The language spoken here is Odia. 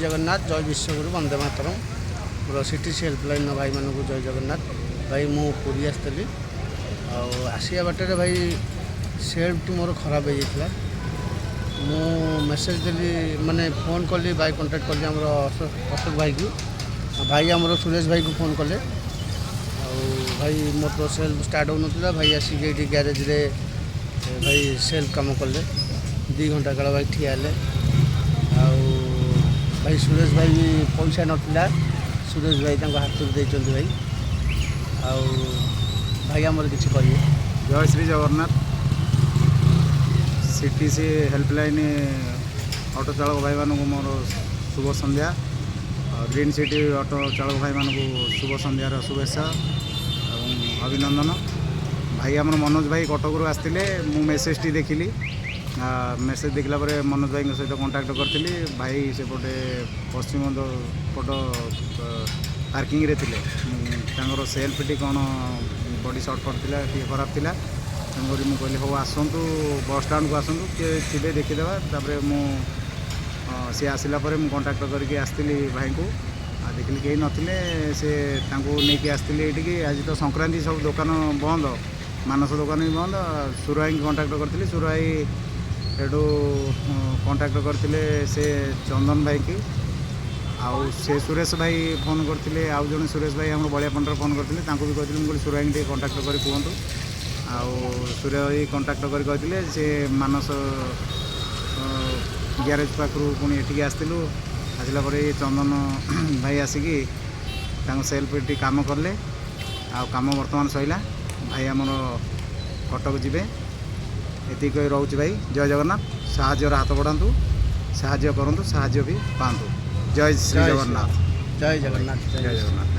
ଜଗନ୍ନାଥ, ଜୟ ବିଶ୍ୱଗୁରୁ, ବନ୍ଦେ ମାତରମ୍। ମୋର ସିଟିସି ହେଲ୍ପଲାଇନ୍ର ଭାଇମାନଙ୍କୁ ଜୟ ଜଗନ୍ନାଥ। ଭାଇ, ମୁଁ ପୁରୀ ଆସିଥିଲି ଆଉ ଆସିବା ବାଟରେ ଭାଇ ସେଲ୍ଫଟି ମୋର ଖରାପ ହେଇଯାଇଥିଲା। ମୁଁ ମେସେଜ୍ ଦେଲି, ମାନେ ଫୋନ୍ କଲି, ଭାଇ କଣ୍ଟାକ୍ଟ କଲି ଆମର ଅଶୋକ ଭାଇକୁ ଆଉ ଭାଇ ଆମର ସୁରେଶ ଭାଇକୁ ଫୋନ୍ କଲେ। ଆଉ ଭାଇ, ମୋର ତ ସେଲ୍ଫ ଷ୍ଟାର୍ଟ ହେଉନଥିଲା। ଭାଇ ଆସିକି ଏଇଠି ଗ୍ୟାରେଜରେ ଭାଇ ସେଲ୍ଫ କାମ କଲେ। 2 ଘଣ୍ଟା କାଳ ଭାଇ ଠିଆ ହେଲେ। ଆଉ ଭାଇ ସୁରେଶ ଭାଇ ବି ପଇସା ନଥିଲା, ସୁରେଶ ଭାଇ ତାଙ୍କ ହାତରୁ ଦେଇଛନ୍ତି ଭାଇ। ଆଉ ଭାଇ ଆମର କିଛି କହିବେ। ଜୟ Shri Jagannath. CTC helpline auto ଚାଳକ ଭାଇମାନଙ୍କୁ ମୋର ଶୁଭ ସନ୍ଧ୍ୟା। ଗ୍ରୀନ୍ ସିଟି ଅଟୋ ଚାଳକ ଭାଇମାନଙ୍କୁ ଶୁଭ ସନ୍ଧ୍ୟାର ଶୁଭେଚ୍ଛା ଏବଂ ଅଭିନନ୍ଦନ। ଭାଇ ଆମର ମନୋଜ ଭାଇ କଟକରୁ ଆସିଥିଲେ। ମୁଁ ମେସେଜଟି ଦେଖିଲି। ମେସେଜ ଦେଖିଲା ପରେ ମନୋଜ ଭାଇଙ୍କ ସହିତ କଣ୍ଟାକ୍ଟ କରିଥିଲି। ଭାଇ ସେପଟେ ପଶ୍ଚିମ ପଟ ପାର୍କିଂରେ ଥିଲେ। ତାଙ୍କର ସେଲ୍ଫଟି କ'ଣ ବଡ଼ି ସର୍ଟ ଫଟ୍ ଥିଲା, ଟିକେ ଖରାପ ଥିଲା। ତେଣୁକରି ମୁଁ କହିଲି, ହଉ ଆସନ୍ତୁ, ବସ୍ ଷ୍ଟାଣ୍ଡକୁ ଆସନ୍ତୁ, କିଏ ଥିବେ ଦେଖିଦେବା। ତାପରେ ମୁଁ ସିଏ ଆସିଲା ପରେ ମୁଁ କଣ୍ଟାକ୍ଟ କରିକି ଆସିଥିଲି ଭାଇଙ୍କୁ। ଆଉ ଦେଖିଲି କେହି ନଥିଲେ। ସେ ତାଙ୍କୁ ନେଇକି ଆସିଥିଲି ଏଇଠିକି। ଆଜି ତ ସଂକ୍ରାନ୍ତି, ସବୁ ଦୋକାନ ବନ୍ଦ, ମାନସ ଦୋକାନ ବି ବନ୍ଦ। ସୁର ଭାଇଙ୍କୁ କଣ୍ଟାକ୍ଟ କରିଥିଲି। ସୁର ଭାଇ ସେଠୁ କଣ୍ଟାକ୍ଟ କରିଥିଲେ ସେ ଚନ୍ଦନ ଭାଇକି। ଆଉ ସେ ସୁରେଶ ଭାଇ ଫୋନ୍ କରିଥିଲେ। ଆଉ ଜଣେ ସୁରେଶ ଭାଇ ଆମର ବଳିଆପଣ୍ଡାରେ ଫୋନ୍ କରିଥିଲେ, ତାଙ୍କୁ ବି କହିଥିଲି। ମୁଁ କହିଲି, ସୁର ଭାଇଙ୍କୁ ଟିକେ କଣ୍ଟାକ୍ଟ କରି କୁହନ୍ତୁ। ଆଉ ସୁର ଭାଇ କଣ୍ଟାକ୍ଟ କରି କହିଥିଲେ। ସେ ମାନସ ଗ୍ୟାରେଜ ପାଖରୁ ପୁଣି ଏଠିକି ଆସିଥିଲୁ। ଆସିଲା ପରେ ଏ ଚନ୍ଦନ ଭାଇ ଆସିକି ତାଙ୍କ ସେଲ୍ଫ ଏଠି କାମ କଲେ। ଆଉ କାମ ବର୍ତ୍ତମାନ ସରିଲା। ଭାଇ ଆମର କଟକ ଯିବେ। ଏତିକି କହି ରହୁଛି ଭାଇ। ଜୟ ଜଗନ୍ନାଥ। ସାହାଯ୍ୟର ହାତ ବଢ଼ାନ୍ତୁ, ସାହାଯ୍ୟ କରନ୍ତୁ, ସାହାଯ୍ୟ ବି ପାଆନ୍ତୁ। ଜୟ ଶ୍ରୀ ଜୟ ଜଗନ୍ନାଥ। ଜୟ ଜଗନ୍ନାଥ। ଜୟ ଜଗନ୍ନାଥ।